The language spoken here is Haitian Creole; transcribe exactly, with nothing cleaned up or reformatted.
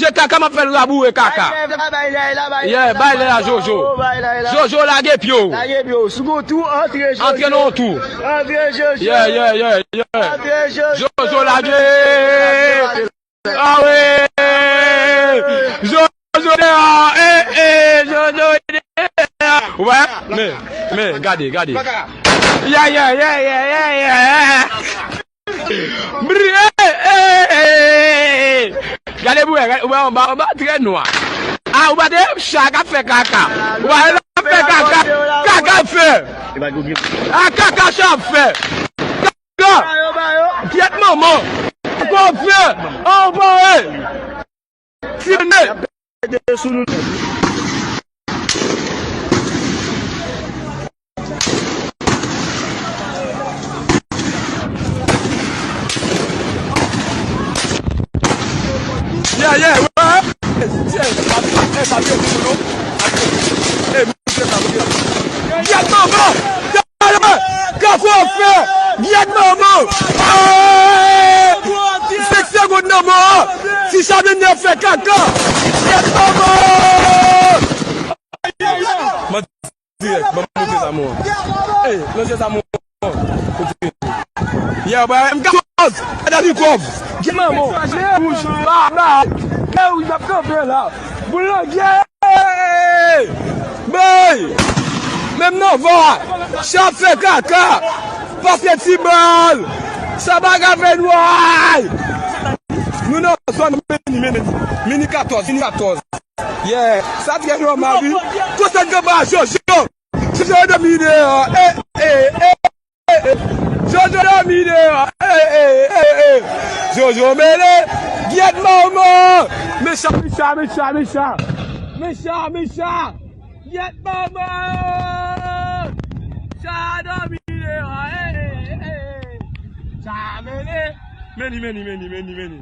Se kaka m ap fè l raboure kaka. Yeah, bay lè la, Jojo. Jojo, lage pye w. Antre nan yon twou. Yeah, yeah, yeah, yeah. Jojo, lage. Awe! Jojo deyò! Eh, eh, Jojo deyò! Ou wè? Men, men, gade, gade. Yeah, yeah, yeah, yeah, yeah, yeah. Bri, eh, eh, eh, eh. Gade pou wè, gade, ou wè anba, anba trè nwa. Ah, ou pa te cha k ap fè kaka. Ou pa te ap fè kaka. Kaka ap fè. Ah, kaka cha ap fè. Kaka. Gyèt manman. Kaka ap fè. Ah, ou pa wè. Ti nèg. Yeah, yeah, ouais. Gyèt manman! Kafou ap fè! Gyèt manman! Senk segonn nan mò! Ti Chabènè fè kaka! Gyèt manman! Dirèk, ban m monte zam ou an. Ey, lanje zam ou an. Ok. Yeah, ba, M katòz, Adalikòv. Gen manman. Wouj, ba, ba. Ey, wouj, m ap kanpe la. Boulangye! Bay! Menm nan va. Cha fè kaka. Pase ti bal. Sa bagay fè nway. Nou nan zòn mini, mini, mini katòz, mini katòz. Yeah, sa trè nòmal, wi. Kote gen ba Jojo? Jojo dòmi deyò. Eh, eh, eh, eh. Jojo dòmi deyò. Eh, eh, eh, eh. Jojo mele. Gyèt manman. Mecha, mecha, mecha, mecha. Mecha, mecha. Gyèt manman. Cha dòmi deyò. Eh, eh, eh, eh. Cha mele. Meni, meni, meni, meni, meni.